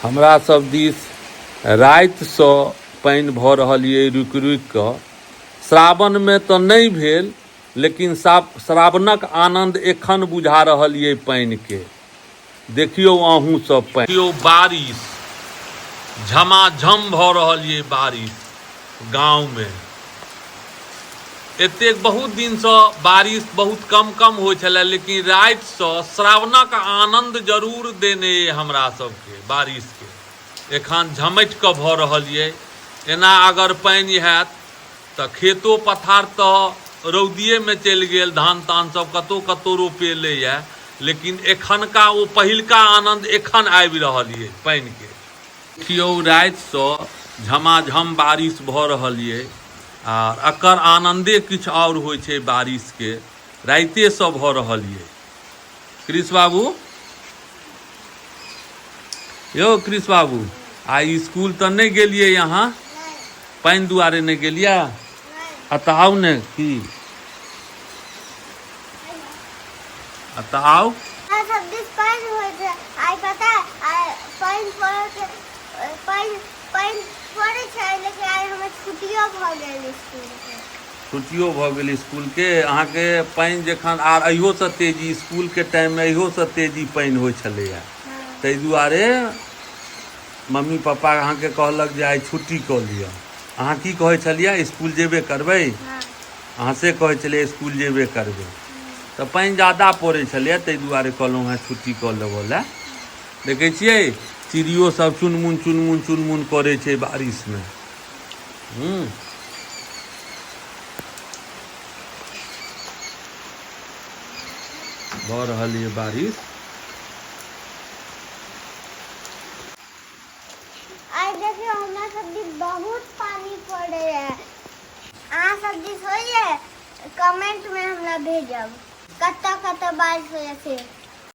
हमरा सब दिस रातिसँ पानि भऽ रहल यऽ रुकि रुकि कऽ। श्रावणमे तऽ नहि भेल, लेकिन श्रावणक आनन्द एखन बुझा रहल यऽ पानिके। देखियौ अहूँ सब पानि। देखियौ बारिश, झमाझम भऽ रहल यऽ बारिश गाँवमे। एतेक बहुत दिनसँ बारिश बहुत कम कम होइ छलै, लेकिन रातिसँ श्रावणक आनन्द जरूर देने अइ हमरा सबके बारिशके। एखन झमटि कऽ भऽ रहल यऽ। एना अगर पानि हैत तऽ खेतो पथार तऽ रौदिएमे चलि गेल, धान तान सब कतहु कतहु रोपेलैए, लेकिन एखनका ओ पहिलका आनन्द एखन आबि रहल यऽ पानिके। देखियौ रातिसँ झमाझम बारिश भऽ रहल यऽ आर एकर आनन्दे किछु आओर होइ छै बारिशके। रातिएसँ भऽ रहल यऽ। कृष बाबू, यौ कृष बाबू, आइ स्कूल तऽ नहि गेलियै अहाँ? पानि दुआरे नहि गेलियै? आ तऽ आउ ने की, आ तऽ आउ। सब दिस पानि होइ छै आइ, पता आइ पानि पड़ै छै, पानि पानि पड़ै छै, लेकिन आइ हमर छुट्टियो भऽ गेल स्कूलके। छुट्टियो भऽ गेल स्कूलके अहाँके? पानि जखन आर अहियोसँ तेजी, स्कूलके टाइममे अहियोसँ तेजी पानि होइ छलैए, ताहि दुआरे मम्मी पापा अहाँके कहलक जे आइ छुट्टी कऽ लिअ। अहाँ की कहै छलियै, स्कूल जेबे करबै? अहाँ से कहै छलियै, स्कूल जेबे करबै। तऽ पानि ज्यादा पड़ै छलैए, ताहि दुआरे कहलहुँ हेँ छुट्टी कऽ लेबऽ लए। देखै छियै चिड़ियो सब चुनमुन चुनमुन चुनमुन करै छै बारिशमे। हूँ, भऽ रहल यऽ बारिश। आइ देखियौ हमरा सब दिस बहुत पानी पड़ैए। अहाँ सब दिस होइए? कमेंटमे हमरा भेजब कतऽ कतऽ बारिश होइए से।